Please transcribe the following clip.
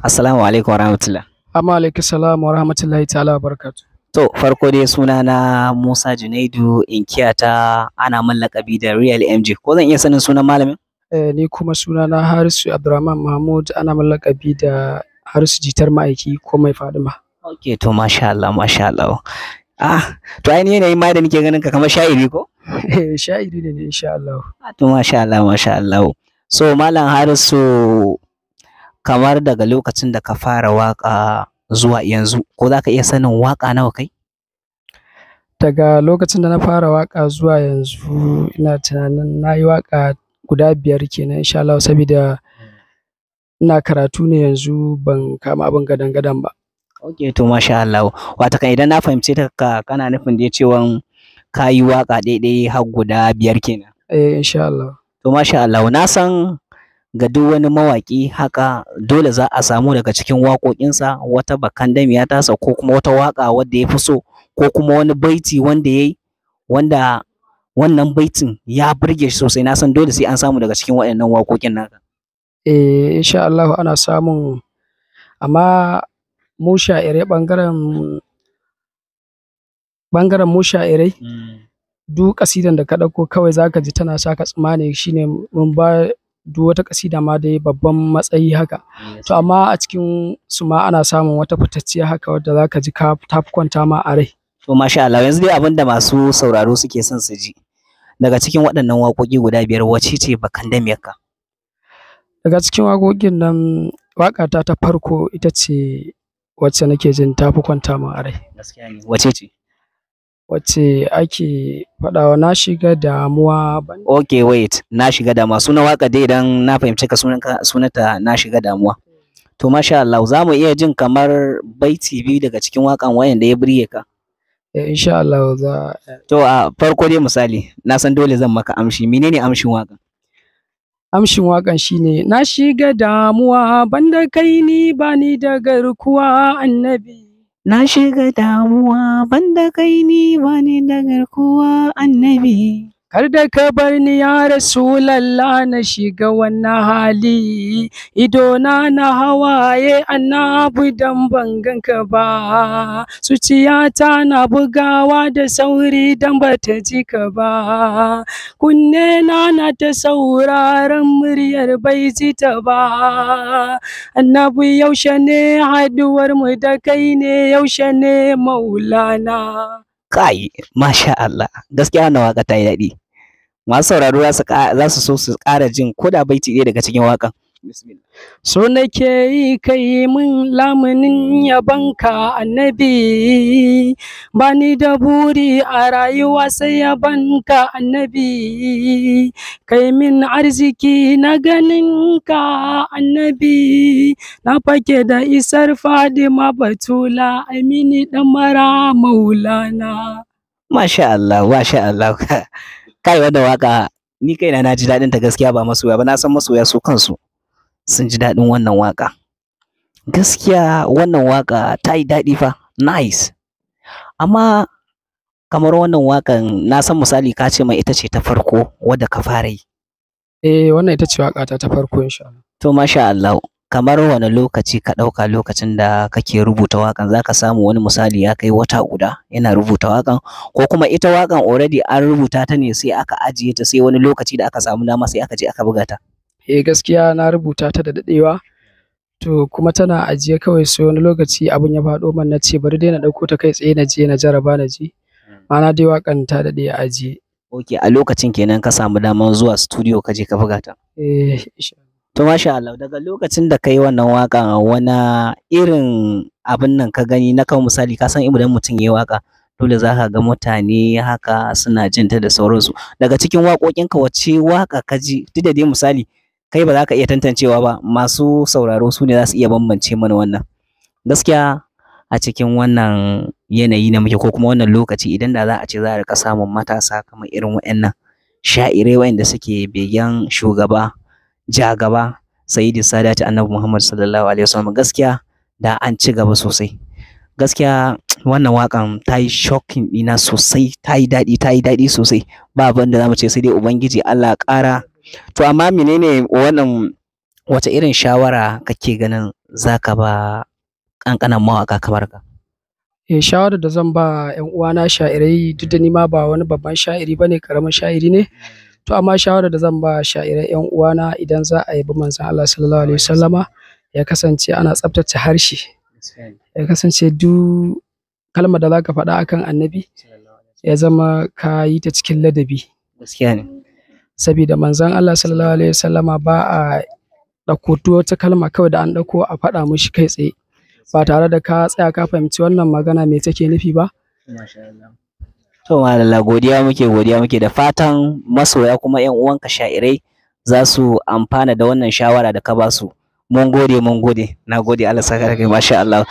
Assalamu alaikum warahmatullah. Amma alaikum salam wa rahmatullahi ta'ala wa barakatuh. To farko dai suna na Musa Junaidu, inkiya ta ana min laƙabi da Real MJ. Ko zan iya sanin sunan malamin? Ni kuma suna na Harisu Abdurrahman Mahmud, ana min laƙabi da Harisu Jitar Ma'aiki ko Mai Fadima. Ok, to masha Allah, masha Allah. Ah, to ai ni yanayin ma da nake ganin ka kamar sha'iri ko? Sha'iri ne insha Allah. Ah, to masha Allah, masha Allah. So Malam Harisu, kamar daga lokacin da ka fara waƙa zuwa yanzu, ko za ka iya sanin waƙa nawa kai? Daga lokacin da na fara waƙa zuwa yanzu, ina tunanin na yi waƙa guda 5 kenan insha Allah, saboda ina karatu ne yanzu, ban kama abin gadan-gadan ba. Ok, to masha Allah. Watakan idan na fahimce ka, kana nufin dai cewan ka yi waƙa ɗaiɗai har guda 5 kenan. Eh, insha Allah. To masha Allah, na san ga duk wani mawaƙi haka dole za a samu daga cikin waƙoƙinsa wata bakandamiya tasa, ko kuma wata waƙa wadda ya fi so, ko kuma wani baiti wanda ya yi wanda wannan baitin ya burge shi sosai. Na san dole sai an samu daga cikin waɗannan waƙoƙin naka. Eh, insha Allah ana samun, amma mu sha'irai ɓangaren mu sha'irai, duk ƙasidan da ka ɗauko kawai zaka ji tana saka tsammani shine mun ba duk wata ƙasida ma dai babban matsayi haka. To amma a cikin su ma ana samun wata fitacciya haka wadda zaka ji ka ta fi kwanta ma a rai. To masha Allah, yanzu dai abin da masu sauraro suke son su ji, daga cikin waɗannan waƙoƙi guda 5, wacce ce bakandamiyarka? Daga cikin waƙoƙin nan, waƙata ta farko ita ce wacce nake jin ta fi kwanta min a rai. Gaskiya ne. Wacce ce? Wacce ake faɗawa na shiga damuwa ban. Okay, wait, na shiga damuwa. Sunan waƙa dai idan na fahimci ka, sunanta na shiga damuwa. To masha Allah, za mu iya jin kamar baiti 2 daga cikin waƙan wayanda ya burge ka? Eh, insha Allah za. To a farko dai misali, na san dole zan maka amshi. Menene amshin waƙan? Amshin waƙan shine na shiga damuwa banda kai ni bani da garkuwa annabi. Na shiga damuwa banda kai ni bani da garkuwa annabi. Kar da ka bar ni ya Rasulallah na shiga wannan hali, idona na hawaye annabi dan ban ganka ba, zuciyata na bugawa da sauri dan bata ji ka ba, kunne na na ta sauraron muryar bai ji ta ba, annabi yaushe ne haduwar mu da kai ne, yaushe ne maulana. Kai, masha Allah, gaskiya wannan waƙa ta yi daɗi. Masu sauraro za su so su ƙara jin ko da baiti ɗaya daga cikin waƙan. Bismillah. So nake yi kai mun lamunin yabanka annabi, bani da buri a rayuwa sai yabanka annabi, kai min arziki na ganinka annabi, na fake da isar Fadima Batula Amini dan mara maulana. Masha Allah, masha Allah. Kai, wannan waƙa ni kaina na ji daɗin ta gaskiya, ba masoya ba, na san masoya su kansu sun ji daɗin wannan waƙa. Gaskiya wannan waƙa ta yi daɗi fa, nice. Amma kamar wannan waƙan, na san misali ka ce mai ita ce ta farko wadda ka fara yi. Eh, wannan ita ce waƙata ta farko insha Allah. To masha Allah, kamar wane lokaci ka ɗauka lokacin da kake rubuta waƙan? Za ka samu wani misali ya kai wata guda yana rubuta waƙan, ko kuma ita waƙan already an rubuta ta ne sai aka ajiye ta, sai wani lokaci da aka samu dama sai aka je aka buga ta? Eh, gaskiya na rubuta ta da daɗewa, to kuma tana ajiye kawai, sai wani lokaci abin ya faɗo man na ce bari dai na ɗauko ta kai tsaye na je na jaraba na ji. Ma'ana dai waƙan ta daɗe a ajiye. Ok, a lokacin kenan ka samu damar zuwa studio ka je ka buga ta. Eh, insha Allah. To masha Allah, daga lokacin da ka yi wannan waƙan, wani irin abin nan ka gani na kan misali, ka san idan mutum ya yi waƙa dole za ka ga mutane haka suna jin ta da sauransu. Daga cikin waƙoƙinka wacce waƙa ka ji, duk da dai misali kai ba za ka iya tantancewa ba, masu sauraro su ne za su iya bambance mana wannan. Gaskiya a cikin wannan yanayi na muke, ko kuma wannan lokaci, idan da za a ce za a riƙa samun matasa kamar irin waɗannan sha'irai waɗanda suke begen shugaba jagaba Sayyidi Sadati Annabi Muhammad sallallahu alaihi wasallam, gaskiya da an ci gaba sosai. Gaskiya wannan waƙan ta yi shocking ɗina sosai, ta yi daɗi, ta yi daɗi sosai. Ba abin da za mu ce sai dai Ubangiji Allah ƙara. To amma menene wannan Wace irin shawara kake ganin zaka ba ƙanƙanan mawaƙa kamar ka? Eh, shawarar da zan ba 'yan uwana sha'irai, duk da ni ma ba wani babban sha'iri bane, karamin sha'iri ne. To amma shawarar da zan ba sha'irai 'yan uwana, idan za a yabi manzon Allah sallallahu alaihi wasallama, ya kasance ana tsaftace harshe. Ya kasance duk kalmar da zaka faɗa akan annabi ya zama ka yi ta cikin ladabi. Gaskiya ne. Sabida manzon Allah sallallahu alaihi wasallama ba a ɗauko duk wata kalma kawai da an ɗauko a faɗa mishi kai tsaye, ba tare da ka tsaya ka fahimci wannan magana me take nufi ba. To madalla, godiya muke, godiya muke, da fatan masoya kuma 'yan uwanka sha'irai za su amfana da wannan shawara da ka ba su. Mun gode, mun gode. Na gode, Allah saka da kai, masha Allah.